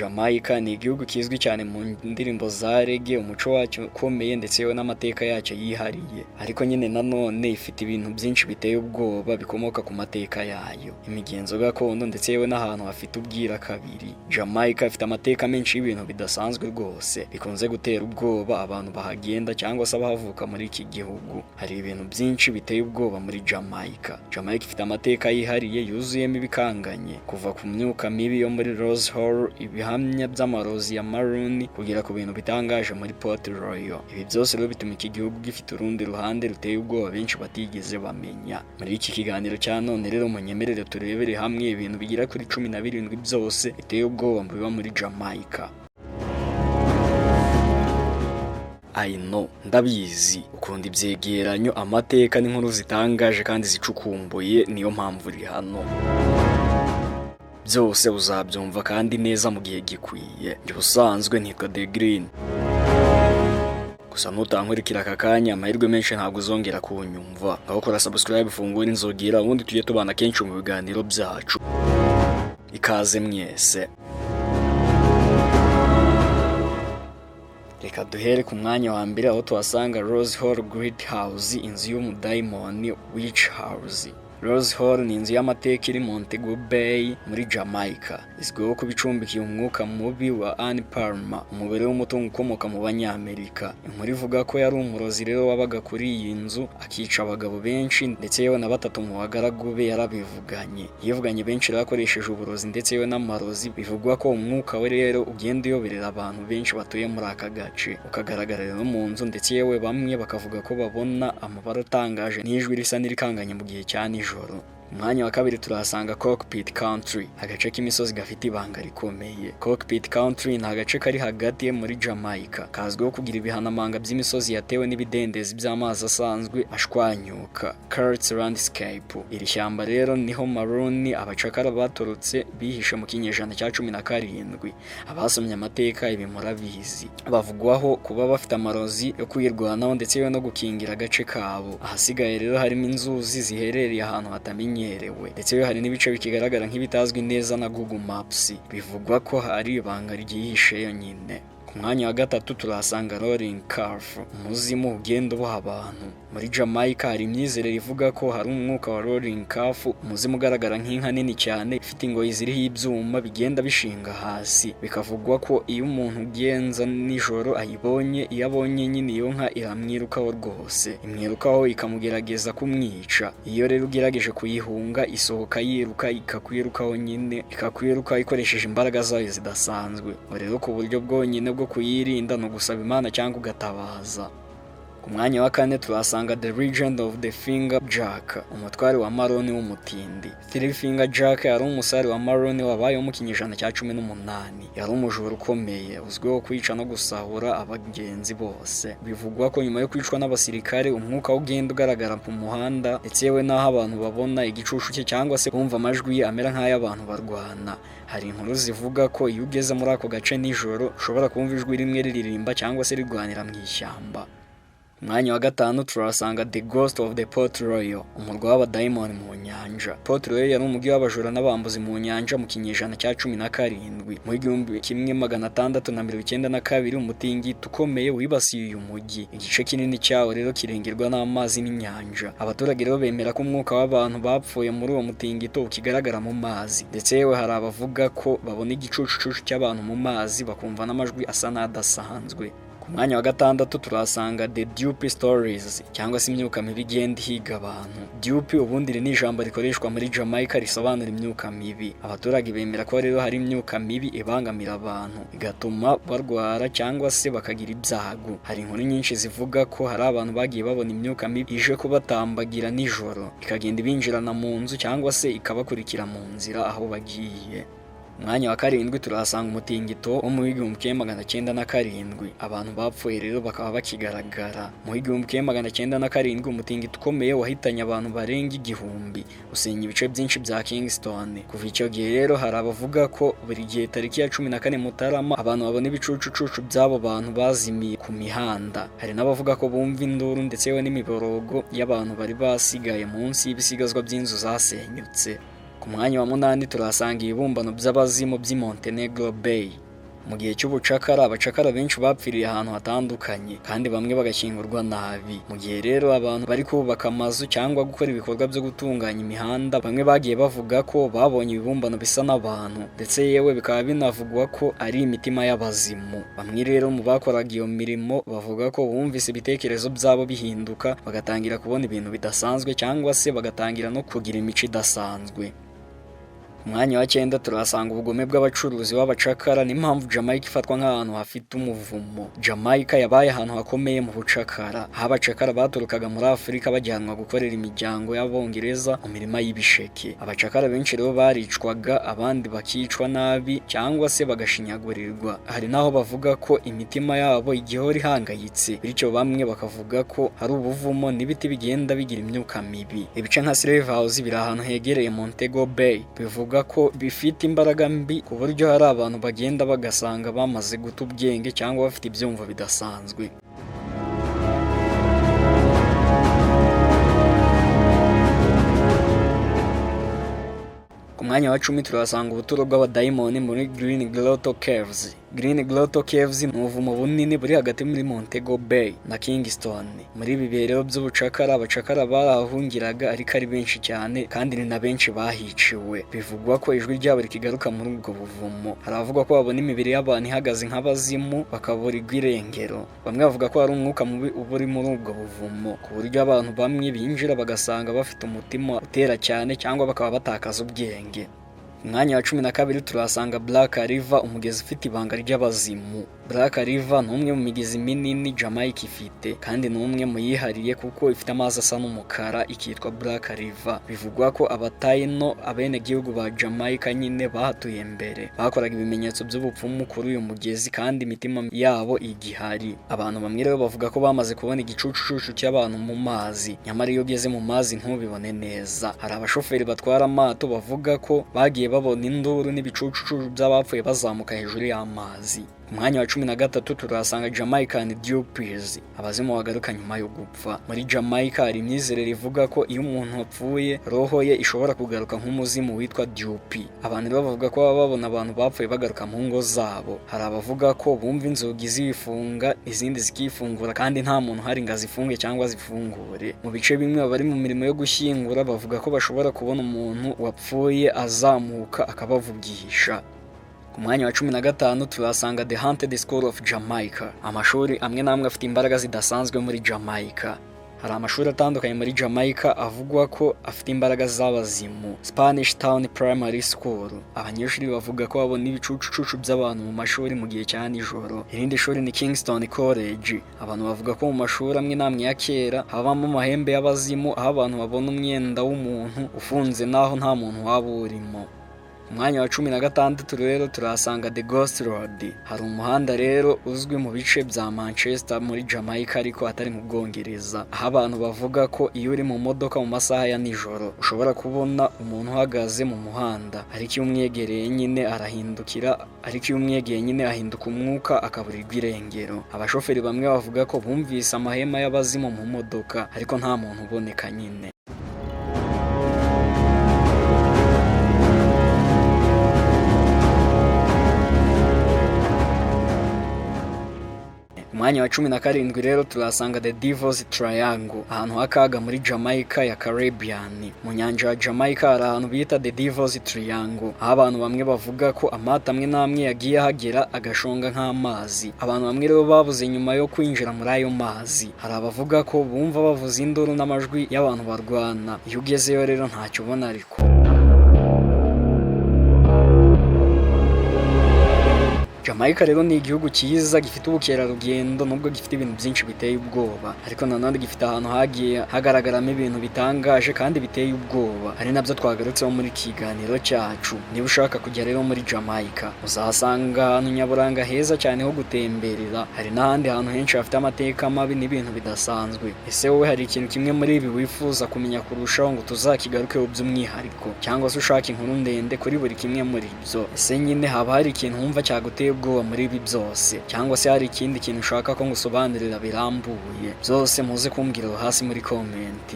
Jamaica ni igihugu kizwi cyane mu ndirimbo za reggae, umuco wacyo ukomeye ndetse yewe n'amateka yacyo yihariye. Ariko nyine nanone ifite ibintu byinshi biteye ubwoba bikomoka ku mateka yayo, imigenzo gakondo ndetse yewe n'ahantu hafite ubwira kabiri. Jamaica ifite amateka menshi y'ibintu bidasanzwe rwose bikunze gutera ubwoba abantu bahagenda cyangwa se abahavuka muri iki gihugu. Hari ibintu byinshi biteye ubwoba muri Jamaica. Jamaica ifite amateka yihariye yuzuyemo ibikanganye, kuva ku myuka mibi yo muri Rose Hall, ibihamya by'amarozi ya Maroon, kugera ku bintu bitangaje muri Port Royal. Ibi byose rero bituma iki gihugu gifite urundi ruhande ruteye ubwoba benshi batigeze bamenya. Muri iki kiganiro cya none rero munyemerere turebere hamwe ibintu bigera kuri 17 byose biteye ubwoba biba muri Jamaica. I know, ndabizi ukunda ibyegeranyo, amateka n'inkuru zitangaje kandi zicukumbuye, niyo mpamvu uri hano. Byose uzabyumva kandi neza mu gihe gikwiye. Njye ubusanzwe nitwa The Green. Gusa nutankurikira aka kanya, amahirwe menshi ntabwo uzongera kunyumva. Ngaho kora subscribe, ufungure inzogera, ubundi tujye tubana kenshi mu biganiro byacu. Ikaze mwese. Reka duhere ku mwanya wa mbere aho tuhasanga Rose Hall Great House, inzu y'umudayimoni Witch House. Rose Hall ni inzu y'amateka iri Montego Bay muri Jamaica. Izwiho kuba icumbikiye umwuka mubi wa Ann Palmer, umugore w'umutungo ukomoka mu Banyamerika. Inkuru ivuga ko yari umurozi rero wabaga kuri iyi nzu, akica abagabo benshi ndetse yewe na batatu mu bagaragu be yarabivuganye. Yivuganye benshi rero akoresheje uburozi ndetse yewe n'amarozi. Bivugwa ko umwuka we rero ugenda uyoberera abantu benshi batuye muri aka gace, ukagaragara rero mu nzu, ndetse yewe bamwe bakavuga ko babona amabara atangaje n'ijwi risa n'irikanganye mu gihe cya nijoro. Umwanya wa kabiri turahasanga Cockpit Country, agace k'imisozi gafite ibanga rikomeye. Cockpit Country ni agace kari hagati muri Jamaica, kazwiho kugira ibihanamanga by'imisozi yatewe n'ibidendezi by'amazi asanzwe ashwanyuka, Karst Landscape. Iri shyamba rero niho Maroon, abacakara batorotse bihishe mu kinyejana cya 17. Abasomye amateka ibi murabizi. Bavugwaho kuba bafite amarozi yo kwirwanaho ndetse yewe no gukingira agace kabo. Ahasigaye rero harimo inzuzi ziherereye ahantu hatamenyerewe, ndetse hari n'ibice bikigaragara nk'ibitazwi neza na Google Maps. Bivugwa ko hari ibanga ryihishe yonyine. Ku mwanya wa gatatu turahasanga Rolling Calf, umuzimu ugenda uboha abantu. Muri Jamaica hari imyizerere ivuga ko hari umwuka wa Rolling Calf, umuzimu ugaragara nk'inka nini cyane ifite ingoyi ziriho ibyuma bigenda bishinga hasi. Bikavugwa ko iyo umuntu ugenza nijoro ayibonye, iyo abonye nyine iyo nka iramwirukaho rwose, imwirukaho ikamugerageza kumwica. Iyo rero ugerageje kuyihunga, isohoka yiruka ikakwirukaho nyine, ikakwiruka ikoresheje imbaraga zayo zidasanzwe. Rero ku buryo bwonyine bwo kuyirinda ni ugusaba Imana cyangwa ugatabaza. Ku mwanya wa kane turahasanga The Legend of the Finger Jack, umutware wa Maroni w'umutindi. Three Finger Jack yari umusare wa Maroni wabayeho mu kinyejana cya 18. Yari umujura ukomeye uzwiho kwica no gusahura abagenzi bose. Bivugwa ko nyuma yo kwicwa n'abasirikare, umwuka ugenda ugaragara ku muhanda, ndetse yewe n'aho abantu babona igicucu cye cyangwa se bumva amajwi ye amera nk'ay'abantu barwana. Hari inkuru zivuga ko iyo ugeze muri ako gace nijoro ushobora kumva ijwi rimwe riririmba cyangwa se rirwanira mu ishyamba. Umwanya wa gatanu turahasanga The Ghost of the Port Royal, umurwa w'abadayimoni mu nyanja. Port Royal yari umujyi w'abajura n'abambuzi mu nyanja mu kinyejana cya 17. Mu 1692 umutingito ukomeye wibasiye uyu mujyi. Igice kinini cyawo rero kirengerwa n'amazi n'inyanja. Abaturage rero bemera ko umwuka w'abantu bapfuye muri uwo mutingito ukigaragara mu mazi, ndetse yewe hari abavuga ko babona igicucucucu cy'abantu mu mazi, bakumva n'amajwi asa n'adasanzwe. Ku mwanya wa gatandatu turahasanga The Duppy Stories, cyangwa se imyuka mibi igenda ihiga abantu. Duppy ubundi iri ni ijambo rikoreshwa muri Jamaica risobanura imyuka mibi. Abaturage bemera ko rero hari imyuka mibi ibangamira abantu, igatuma barwara cyangwa se bakagira ibyago. Hari inkuru nyinshi zivuga ko hari abantu bagiye babona imyuka mibi ije kubatambagira nijoro, ikagenda ibinjirana mu nzu cyangwa se ikabakurikira mu nzira aho bagiye. Umwanya wa karindwi turahasanga umutingito wo mu 1907. Abantu bapfuye rero bakaba bakigaragara. Mu 1907 umutingito ukomeye wahitanye abantu barenga 1000, usenya ibice byinshi bya Kingston. Kuva icyo gihe rero hari abavuga ko buri gihe tariki ya 14 Mutarama abantu babona ibicucucucu by'abo bantu bazimiye ku mihanda. Hari n'abavuga ko bumva induru ndetse yewe n'imiborogo y'abantu bari basigaye munsi y'ibisigazwa by'inzu zasenyutse. Ku mwanya wa munani turahasanga ibibumbano by'abazimu by'i Montenegro Bay. Mu gihe cy'ubucakara, abacakara benshi bapfiriye ahantu hatandukanye kandi bamwe bagashyingurwa nabi. Mu gihe rero abantu bari kubaka amazu cyangwa gukora ibikorwa byo gutunganya imihanda, bamwe bagiye bavuga ko babonye ibibumbano bisa n'abantu, ndetse yewe bikaba binavugwa ko ari imitima y'abazimu. Bamwe rero mu bakoraga iyo mirimo bavuga ko bumvise ibitekerezo byabo bihinduka, bagatangira kubona ibintu bidasanzwe cyangwa se bagatangira no kugira imico idasanzwe. Ku mwanya wa 9 turahasanga ubugome bw'abacuruzi b'abacakara n'impamvu Jamaica ifatwa nk'ahantu hafite umuvumo. Jamaica yabaye ahantu hakomeye mu bucakara, aho abacakara baturukaga muri Afurika bajyanwa gukorera imiryango y'Abongereza mu mirima y'ibisheke. Abacakara benshi rero baricwaga, abandi bakicwa nabi cyangwa se bagashinyagurirwa. Hari n'aho bavuga ko imitima yabo igihora ihangayitse, bityo bamwe bakavuga ko hari ubuvumo n'ibiti bigenda bigira imyuka mibi. Ibice nka Slave House biri ahantu hegereye Montego Bay, bivuga ko bifite imbaraga mbi ku buryo hari abantu bagenda bagasanga bamaze guta ubwenge cyangwa bafite ibyumvo bidasanzwe. Ku mwanya wa 10 turahasanga ubuturo bw'abadayimoni muri Green Grotto Caves. Green Grotto Caves ni ubuvumo bunini buri hagati muri Montego Bay na Kingston. Muri ibi bihe rero by'ubucakara, abacakara barahungiraga ariko ari benshi cyane, kandi ni na benshi bahiciwe. Bivugwa ko ijwi ryabo rikigaruka muri ubwo buvumo. Hari abavuga ko babona imibiri y'abantu ihagaze nk'abazimu, bakaburirwa irengero. Bamwe bavuga ko hari umwuka mubi uba uri muri ubwo buvumo, ku buryo abantu bamwe binjira bagasanga bafite umutima utera cyane cyangwa bakaba batakaza ubwenge. Ku mwanya wa 12 turahasanga Black River, umugezi ufite ibanga ry'abazimu. Black River ni umwe mu migezi minini Jamaica ifite, kandi ni umwe mu yihariye kuko ifite amazi asa n'umukara, ikitwa Black River. Bivugwa ko Abatayino, abenegihugu ba Jamaica nyine bahatuye mbere, bakoraga ibimenyetso by'ubupfumu kuri uyu mugezi kandi imitima yabo igihari. Abantu bamwe rero bavuga ko bamaze kubona igicucucucu cy'abantu mu mazi, nyamara iyo ugeze mu mazi ntubibone neza. Hari abashoferi batwara amato bavuga ko bagiye babona induru n'ibicucucucu by'abapfuye bazamuka hejuru y'amazi. Ku mwanya wa 13 turahasanga Jamaican Duppies, abazimu bagaruka nyuma yo gupfa. Muri Jamaica hari imyizerere ivuga ko iyo umuntu apfuye, roho ye ishobora kugaruka nk'umuzimu witwa Duppy. Abantu rero bavuga ko baba babona abantu bapfuye bagaruka mu ngo zabo. Hari abavuga ko bumva inzugi zifunga izindi zikifungura kandi nta muntu uhari ngo azifunge cyangwa azifungure. Mu bice bimwe abari mu mirimo yo gushyingura bavuga ko bashobora kubona umuntu wapfuye azamuka akabavugisha. Ku mwanya wa 15 turahasanga The Haunted School of Jamaica, amashuri amwe n'amwe afite imbaraga zidasanzwe muri Jamaica. Hari amashuri atandukanye muri Jamaica avugwa ko afite imbaraga z'abazimu. Spanish Town Primary School, abanyeshuri bavuga ko babona ibicucucucu by'abantu mu mashuri mu gihe cya nijoro. Irindi shuri ni Kingston College, abantu bavuga ko mu mashuri amwe n'amwe ya kera habamo amahembe y'abazimu, aho abantu babona umwenda w'umuntu ufunze naho nta muntu waba urimo. Ku mwanya wa 16 rero turahasanga The Ghost Road. Hari umuhanda rero uzwi mu bice bya Manchester muri Jamaica ariko atari mu Bwongereza, aho abantu bavuga ko iyo uri mu modoka mu masaha ya nijoro ushobora kubona umuntu uhagaze mu muhanda, ariko iyo umwegereye nyine arahindukira, ariko iyo umwegereye nyine ahinduka umwuka akaburirwa irengero. Abashoferi bamwe bavuga ko bumvise amahema y'abazimu mu modoka, ariko nta muntu uboneka nyine. Ku mwanya wa 17 rero turahasanga The Devil's Triangle, ahantu h'akaga muri Jamaica ya Caribbean. Mu nyanja ya Jamaica hari ahantu bita The Devil's Triangle, aho abantu bamwe bavuga ko amato amwe n'amwe yagiye ahagera agashonga nk'amazi. Abantu bamwe rero babuze nyuma yo kwinjira muri ayo mazi. Hari abavuga ko bumva bavuza induru n'amajwi y'abantu barwana. Iyo ugezeyo rero ntacyo ubona ariko. Jamaica rero ni igihugu cyiza gifite ubukerarugendo nubwo gifite ibintu byinshi biteye ubwoba, ariko nanone gifite ahantu hagiye hagaragaramo ibintu bitangaje kandi biteye ubwoba, ari nabyo twagarutseho muri kiganiro cyacu. Niba ushaka kujya rero muri Jamaica, uzahasanga ahantu nyaburanga heza cyane ho gutemberera. Hari n'ahandi hantu henshi hafite amateka mabi n'ibintu bidasanzwe. Ese wowe hari ikintu kimwe muri ibi wifuza kumenya kurushaho ngo tuzakigarukeho by'umwihariko, cyangwa se ushaka inkuru ndende kuri buri kimwe muri ibyo? Ese nyine haba hari ikintu wumva cyaguteye ubwoba muri ibi byose, cyangwa se hari ikindi kintu ushaka ko ngusobanurira birambuye? Byose muze kumbwira aho hasi muri comment.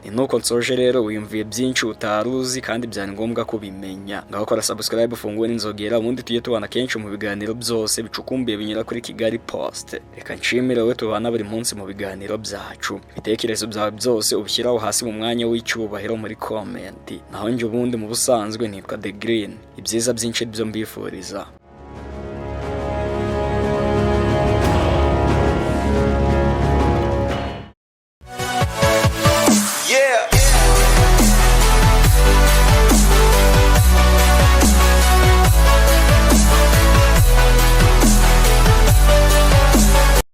Ni nuko nsoje rero, wiyumviye byinshi utari uzi kandi byari ngombwa kubimenya. Ngaho kora subscribe, ufungure n'inzogera, ubundi tujye tubana kenshi mu biganiro byose bicukumbuye binyura kuri Kigali Post. Reka nshimire wowe tubana buri munsi mu biganiro byacu. Ibitekerezo byawe byose ubishyiraho hasi mu mwanya w'icyubahiro muri comment. Naho njye ubundi mu busanzwe nitwa The Green. Ibyiza byinshi byo mbifuriza.